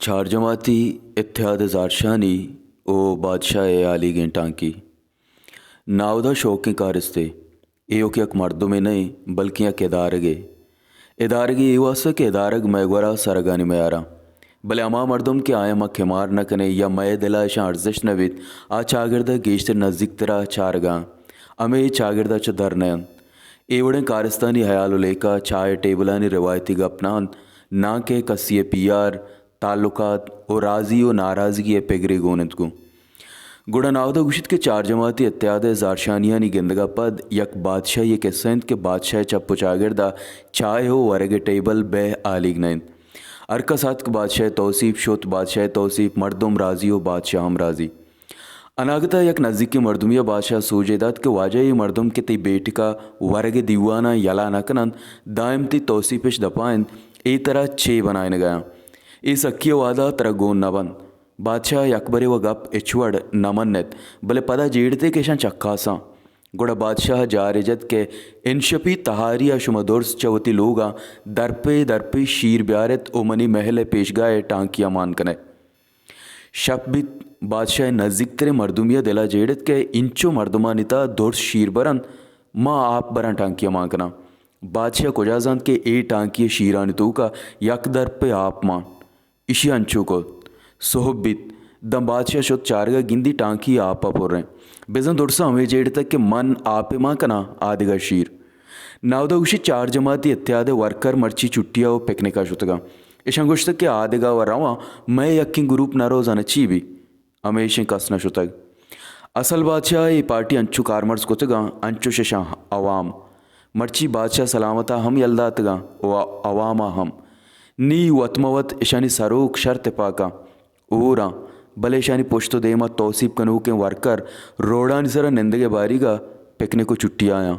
چار جماعتی اتحاد زارشانی و بادشاہ آلیگیں ٹانکی۔ ناودا شوقیں کارستے، ایوک یک مردمے نہ، بلکیں یک ادارگے۔ ادارگے اے واسطہ کہ ادارگ مئے گورا سرگانی میاراں، بلے ہما مردم کہ آیاں ما کمار نہ کنیں یا مئے دلا اشاں ارزشت نہ بیت، آ چاگردا گیشتر نزیکترا چارگاں، ہمے چاگردا چہ در نہ انت۔ اے وڑیں کارستانی ہیال و لیکہ چاہ ء ٹیبلانی روایتی گپ نہ انت، ناں کہ کسی ء پی آر، تعلقات و رازی و ناراضگی ء پگرے گون انت گوں۔ گڑا ناودا گوشیت کہ چار جماعتی اتحاد ء زارشانیانی گندگ ء پد یک بادشاہی ء کسہ انت کہ بادشاہ ء چپ و چاگرد ء چاہ و ورگ ء ٹیبل بہ آلیگ نہ انت۔ ہر کس اتک بادشاہ ء توسیپ شت، بادشاہ ء توسیپ، مردم راضی و بادشاہ ہم راضی۔ اناگت ء یک نزیکیں مردمے ء بادشاہ ء سوجے دات کہ واجہ، اے مردم کہ تئی بیٹک ء ورگ ء دیواناں یلہ نہ کن انت، دائم تئی توسیپ اش دپا انت، اے ترا چے بنائینگ ء آں؟ اے سکی ء وہد ء ترا گون نہ بنت۔ بادشاہ ء یکبرے و گپ ہچ وڑ نہ منت، بلے پدا جیڑتے کہ اشاں چکاساں۔ گڑا بادشاہ ء جارے جت کہ انشپی تہاری ء شما درس چہ وتی لوگاں درپے درپے شیر بیارت و منی محل ء پیشگاہ ء ٹانکی ء مان کنئے۔ شپ بیت، بادشاہ ء نزیکتریں مردمی ء دل ء جیڑت کہ انچو مردمانی تہا درس شیر برنت، ما آپ براں ٹانکی ء مان کناں۔ بادشاہ کجا زانت کہ اے ٹانکی ء شیرانی توکا یک درپے آپ مان۔ ایشی ء انچو کت۔ سہب بیت، داں بادشاہ شت چارگ ء گندی ٹانکی آپ ء پر انت۔ بزاں درساں ہمے جیڑتگ کہ من آپ ء مان کناں آ دگہ شیر۔ ناودا گوشی چار جماعتی اتحاد ء ورکر مرچی چھٹی ء و پکنک ء شتگاں۔ اشاں گوشتگ کہ آ دگہ و رواں، مئے یکیں گروپ نہ روزاں چی بی؟ ہمیشیں کس نہ شتگ۔ اصل بادشاہ ء اے پارٹی انچو کارمرز کتگاں، انچوش اشاں عوام۔ مرچی بادشاہ سلامت ء ہم یل داتگاں و عوام ء ہم۔ نی وت مہ وت اشانی سروک شر تپاکاں، ہوراں، بلے اشانی پشت و دیم ء توسیپ کنوکیں ورکر روڈانی سر ء نندگ ء باریگ ء پکنک و چھٹی آیاں۔